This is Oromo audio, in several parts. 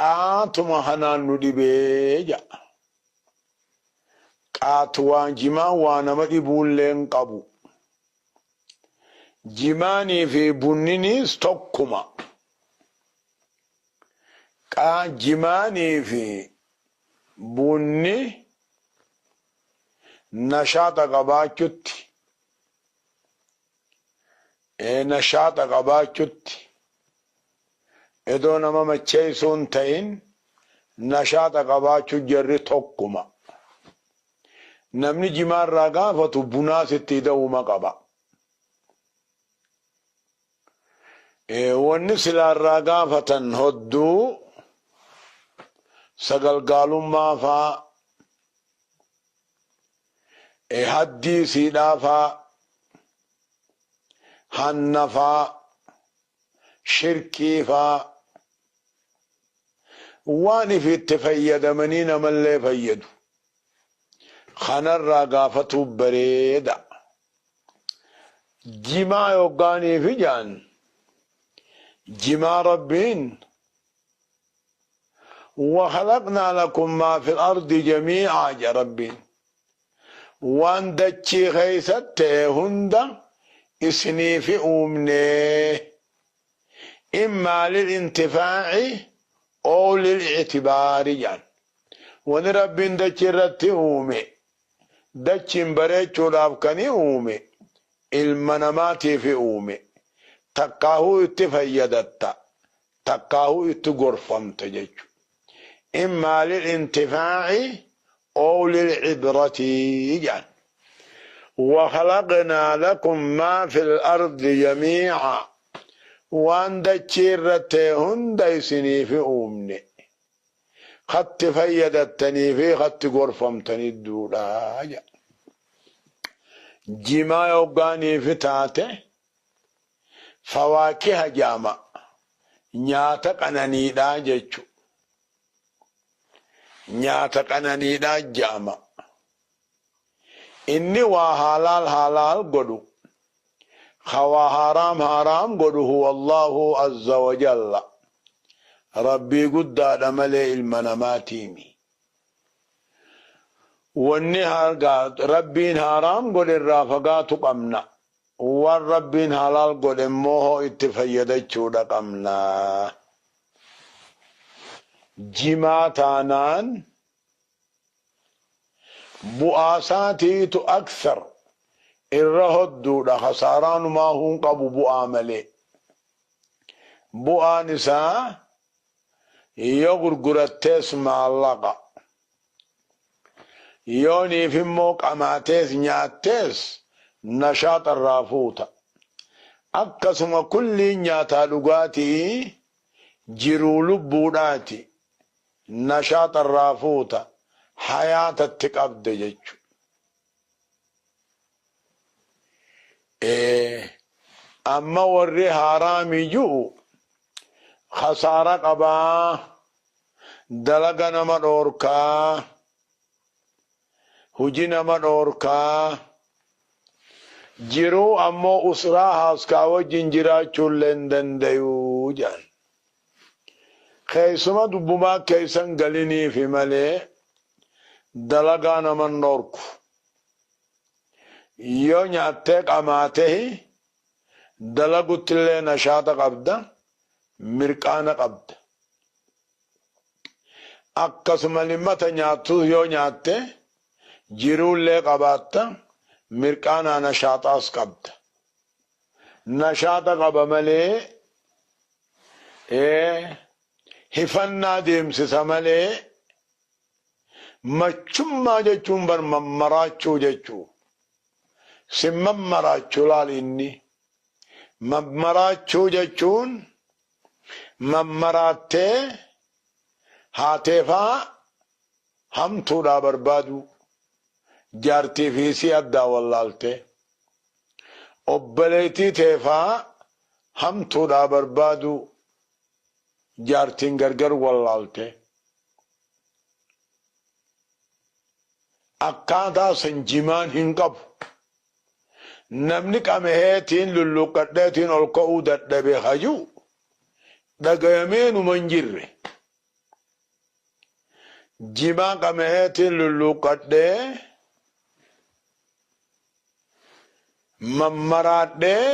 Qaatuma kanaan nu dhibee ja'a. Qaatu waan jimaan waa nama dhibuullee hin qabu. Jimaanii fi bunniniis tokkuma. Qaa jimaanii fi bunni nashaaxa qabaachutti nashaaxa qabaachutti edoo nama macheessuu hin ta'in nashaaxa qabaachuu jarri tokkuma. Namni jimaa irraa gaafatu bunaas itti ida'uuma qaba. Wanni silaa irraa gaafatan hodduu sagalgaalummaa faa, haddii siidhaa faa, hanna faa, shirkii faa, waan ifi itti fayyadamanii namallee fayyadu. Kanarraa gaafatuu bareeda. Jimaa yoggaaniifi ja'an jimaa Rabbiin wakhalaqnaa lakum maa fil ardi jamii'aa jedha Rabbiin. Waan dachii keessa ta'e hunda isiniifi uumnee immaa lil intifaa'i oo lil ictibaari jedhan. Wani Rabbiin dachii irratti uume dachiin bareechuudhaaf kani uume ilma namaatiifi uume. Takkaahuu itti fayyadatta, takkaahuu itti gorfamta jechu. Immaa lil intifaa'i ow lil ibrati jedhan. Wakhalaqnaa lakum maa fil ardi jamii'a. Waan dachii irra ta'e hunda isiniifi uumne. Katti fayyadattanii fi katti gorfamtanii duudha jedha. Jimaa yoggaaniifi taate fawaakiha jedhama. Nyaata qananiidhaa jechu. Nyaata qananiidhaa jedhama. Inni waa haalaal haalaal godhu, ka waa haaraam haaraam godhu huwa Allahu azza wa jalla. Rabbii guddaadha malee ilma namaatiimi. Wanni Rabbiin haaraam godhe irraa fagaatu qabna. Waan Rabbiin halaal godhe immoo hoo itti fayyadachuudha qabna. Jimaa taanaan bu'aa isaatiitu akthar irra hodduudha, khasaaraanumaa hun qabu bu'aa malee. Bu'aan isaa yoo gurgurattees maallaqa, yooniif immoo qamaatees nyaattees nashaaxa irraa fuuta. Akkasuma kulliin nyaataa dhugaatii jiruu lubbuudhaati, nashaaxa irraa fuuta, hayaatatti qabde jechu. Amma warri haaraami ju'u khasaara qabaa, dalaga nama dhoorkaa, huji nama dhoorkaa, jiruu ammoo usraa haaskaa wajjin jiraachuullee hin dandayuu jedhan. Keessuma dubbumaa keessan galiniifi malee dalagaa naman dhoorku. Yoo nyaattee qamaatehi dalaguttillee nashaata qabda, mirqaana qabda. Akkasuma limmata nyaattus yoo nyaatte jiruullee qabaatta, mirqaanaa nashaaxaas qabda. Nashaata qaba malee hifannaa deemsisa malee machummaa jechuun bar mammaraachuu jechuu. Sin mammaraachuu laal inni. Mammaraachuu jechuun mammaraattee haateefaa hamtuudhaa barbaaduu. Jaartii fi isii addaa wallaaltee. Obboleettii teefaa hamtuudhaa barbaaduu. Jaartiin gargar wallaalte. Akkaataa san jimaan hin qabu. Namni qameheetiin lulluuqqadheetiin ol ka'uu dadhabe hayu dhagayameenuma hin jirre. Jimaa qamaheetiin lulluuqqadhee mammaraadhee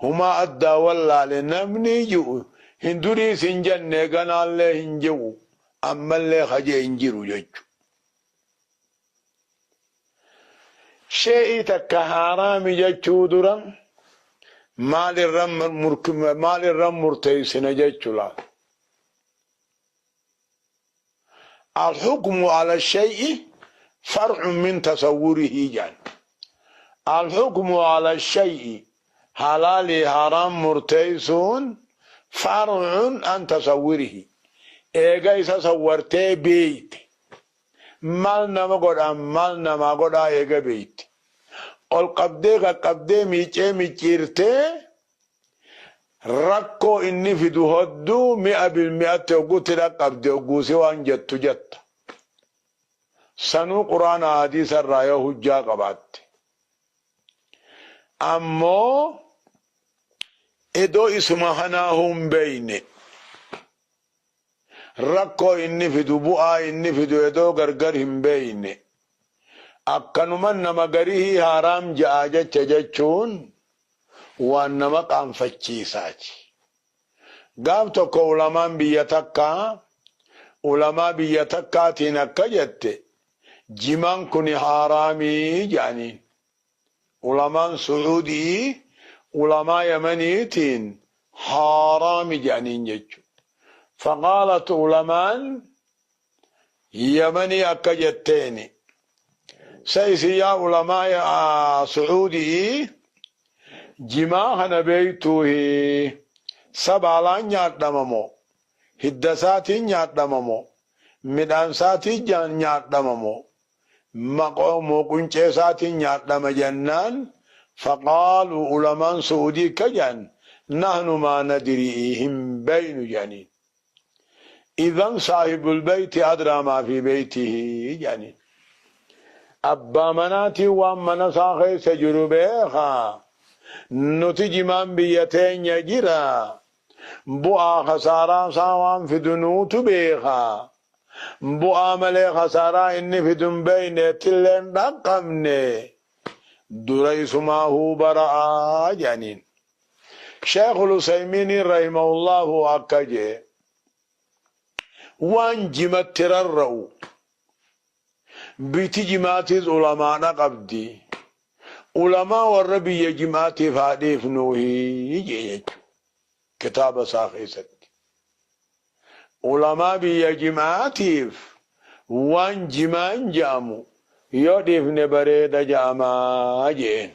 humaa addaa wallaale namni ji'u hin duriis hin jenne, ganaallee hin ji'u, ammallee hajee hin jiru jechu. Shee'ii takka haaraami jechuu dura maal irra murteessina jechu laal. الحكم على الشيء فرع من تصوره جان. الحكم على الشيء حلال حرام مرتيسون فرع عن تصوره. Eega isa sawwartee beeyte, maal nama godha, maal namaa godhaa, eega beeyte, ol qabdee qaqqabdee miicee micciirtee rakkoo inni fidu hodduu mi'a bilmi'atti hogguutti dhaqqabde, hogguusi waan jettu jetta. Sanuu Quraana hadiisa irraa yoo hujjaa qabaatte. Ammoo idoo isuma kanaa hin beeyne, rakkoo inni fidu, bu'aa inni fidu edoo gargar hin beeyne, akkanuma nama garii haaraam ja'a jecha jechuun waan nama qaanfachiisaati. Gaaf tokko ulamaan biyya takkaa ulamaa biyya takkaatiin akka jette, jimaan kun haaraamii jedhaniin. Ulamaan Su'uudii ulamaa Yamaniitiin haaraami jedhaniin jechuudha. فقالت ulamaan Yamanii akka jetteeni, saysi yaa ulamaa Su'uudii, jimaa kana beeytuuhi, sabaalaan nyaadhamamoo, hidda isaatiin nyaadhamamoo, midhaan isaatiin nyaadhamamoo, maqoo quncee isaatiin nyaadhama jennaan, فقالوا ulamaan Su'uudii ka jedhan, نحن ما ندري, hin beynu jedhaniin. إذن صاحب البيت أدرى ما في بيته jedhaniin. Abbaa manaatiin waan mana isaa keessa jiru beekaa. Nuti jimaan biyya teenya jira. Bu'aa khasaaraa isaa waan fidu nuutu beekaa. Bu'aa malee khasaaraa inni fidu hin beeyne, ittillee hin dhaqqabne. Dura isumaahuu bara'aa jedhaniin. Sheekul Usaymiiniin رحمه الله akka jee, waan jimatti rarra'u biti jimaatiis ulamaadha qabdi. Ulamaa warra biyya jimaatiif haa dhiifnuuhi jee jechuudha. Kitaaba isaa keessatti. Ulamaa biyya jimaatiif waan jimaan je'amu yoo dhiifne bareeda je'amaa jeen.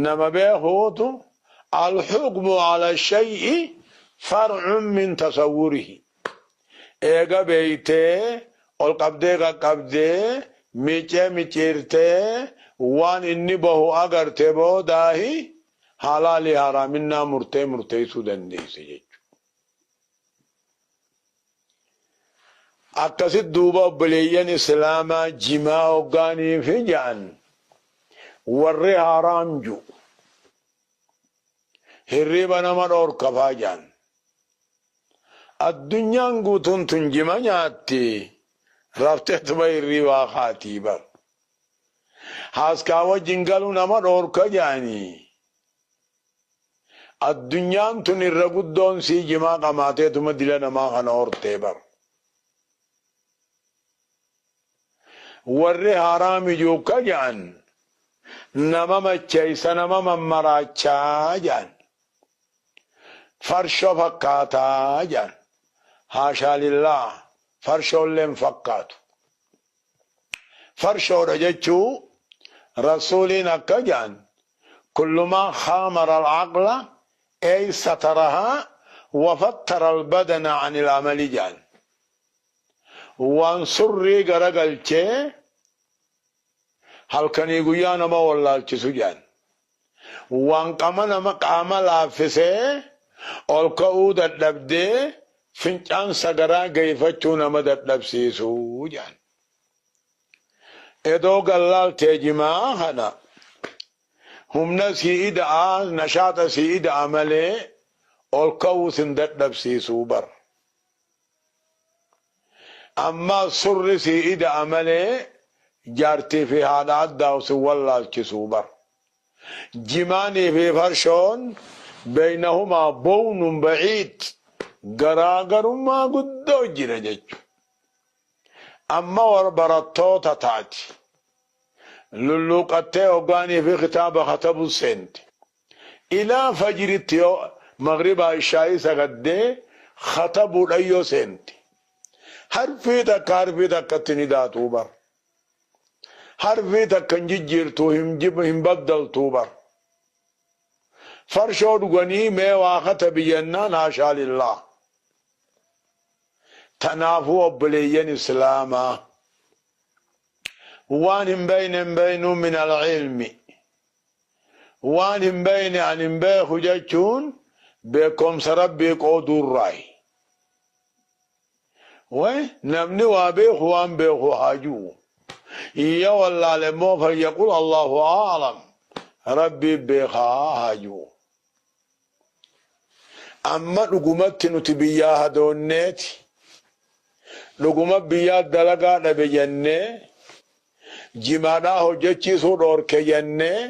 Nama beekuutu الحكم على الشيء فرع من تصوره. Eega beeytee, ol qabdee qaqqabdee, miicee micciirtee, waan inni bahu agarte boodaahi halaalii haraaminaa murtee murteessuu dandeesse jechuudha. Akkasit duuba obboleeyyan Islaamaa, jimaa hoggaanii fi ja'an warri haraam ju hirriba nama dhoorkafaa ja'an. Addunyaan guutuun tun jima nyaatti, rafteetuma hirribaa kaatii bar. Haaskaa wajjin galuu nama dhoorka ja'anii. Addunyaan tun irra guddoon sii jimaa qamaateetuma dila namaa kana hortee bar. Warri haraami juukka ja'an nama macheeysa, nama mammaraachaa ja'an. Farshoo fakkaataa ja'an. حاشا لله, farshoolleen fakkaatu. Farshoodha jechuu rasuuliin akka ja'an, كل ما خامر العقل أي سترها وفتر البدن عن العمل ja'an. Waan surrii garagalchee halkanii guyyaa nama wallaalchisu jedhan. Waan qaama nama qaama laaffisee ol ka'uu dadhabdee fincaan sagaraa geeffachuu nama dadhabsiisu jedhan. Edoo gallaaltee jimaa kana humna sii ida'aa, nashaata sii ida'a malee ol ka'uu sin dadhabsiisuu bar. Ammaas surri sii ida'a malee jaartii fi haadha addaa'u sin wallaalchisuu bar. Jimaanii fi farshoon beynahumaa bownun ba'iid garaagarummaa guddoo jira jechu. Amma war barattoota taati. Lulluuqattee hoggaanii fi kitaaba katabu seente. Ilaa fajritti yoo maghribaa ishaa'ii sagaddee katabuudhan yoo seente. Harfii takka harfii takkatti hin idaatuu bar. Harfii takka hin jijjiirtuu hin baddaltuu bar. Farshoo dhuganii mee waa katabi jennaan haashaa lillaah. Tanaafuu obboleeyyan Islaamaa waan hin beeyne hin beeynuun min al-ilmi. Waan hin beeyne an hin beeku jechuun beekomsa Rabbii qooduurraayi. Way namni waa beeku waan beeku haa ju'u. Yoo wallaale immoo falyaqul Allahu a'lam Rabbii beekaa haa ju'u. Amma dhugumatti nuti biyyaa hadoonneeti. Dhuguma biyyaa dalagaa dhabe jennee jimaadhaa hojjechiisuu dhoorke jennee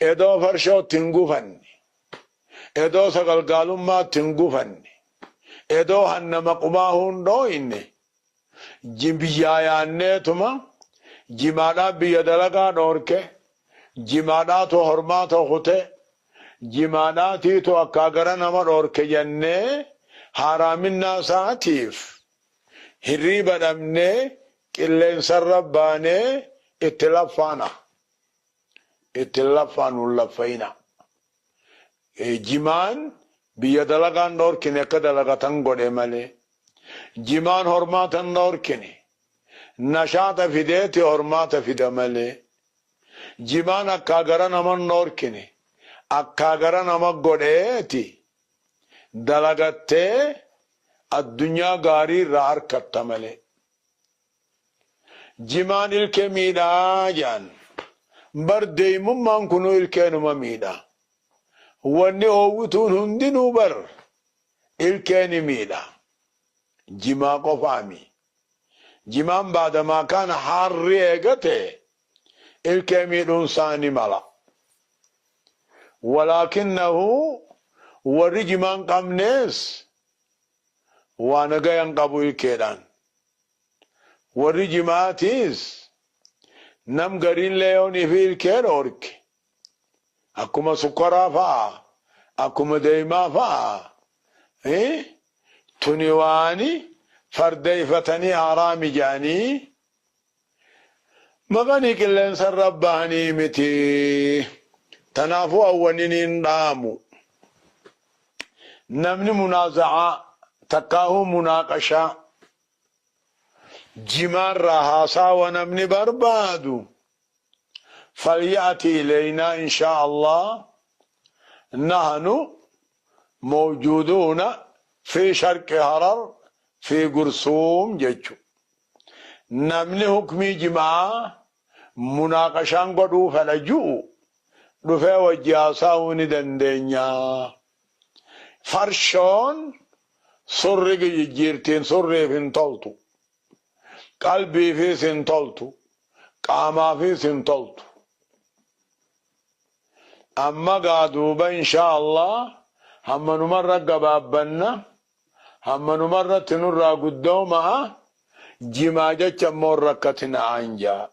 edoo farshootti hin gufanne. Edoo sagalgaalummaatti hin gufanne. Edoo hanna maqumaahuu hin dhooyne. Biyyaa yaanneetuma jimaadhaa biyya dalagaa dhoorke. Jimaadhaatu hormaata kute. Jimaadhaatiitu akkaa gara nama dhoorke jennee haaraaminnaa isaatiif hirriiba dhabnee qilleensarra baanee itti laffaana. Itti hin laffaanu hin laffayina. Jimaan biyya dalagaan dhoorkine akka dalagatan godhe malee. Jimaan hormaata hin dhoorkine. Nashaata fideeti hormaata fida malee. Jimaan akkaa gara nama hin dhoorkine. Akkaa gara nama godheeti dalagattee addunyaa gaarii irraa arkatta malee. Jimaan ilkee miidhaa jedhan. Bar deeymummaan kunuu ilkeenuma miidha. Wanni oowwituun hundinuu bar ilkee ni miidha. Jimaa qofaami. Jimaan baadamaa kaana haarri eegate ilkee miidhuun isaa ni mala. Walaakinnahu warri jimaan qabnees waa nagayan qabu ilkeedhaan. Warri jimaatiis nam gariinlee yoonii fi ilkee dhoorke akkuma sukkaraa fa'a akkuma deeymaa fa'a tuni waani fardeeyfatanii haraami jedhanii maqanii qilleensarra bahanii miti. Tanaafuu awwaniniin dhaamu. Namni munaaza'aa takkaahuu munaaqashaa jimaarraa haasaawa namni barbaadu falya'ti ilaynaa inshaa Allah nahnu mawjuuduuna fi sharqi Harar fi Gursuum jechu. Namni hukmii jimaa munaaqashaan godhuu fedha ju'u dhufee wajji haasa'uu ni dandeenya. Farshoon surri jijjiirtiin surriif hin toltu. Qalbiifis hin toltu. Qaamaafis hin toltu. Amma gaa duuba inshaa Allah hammanumarra gabaabbanna hammanumarratti nurraa guddooma'a jimaa jecha immoo rakkatina'aan jaa.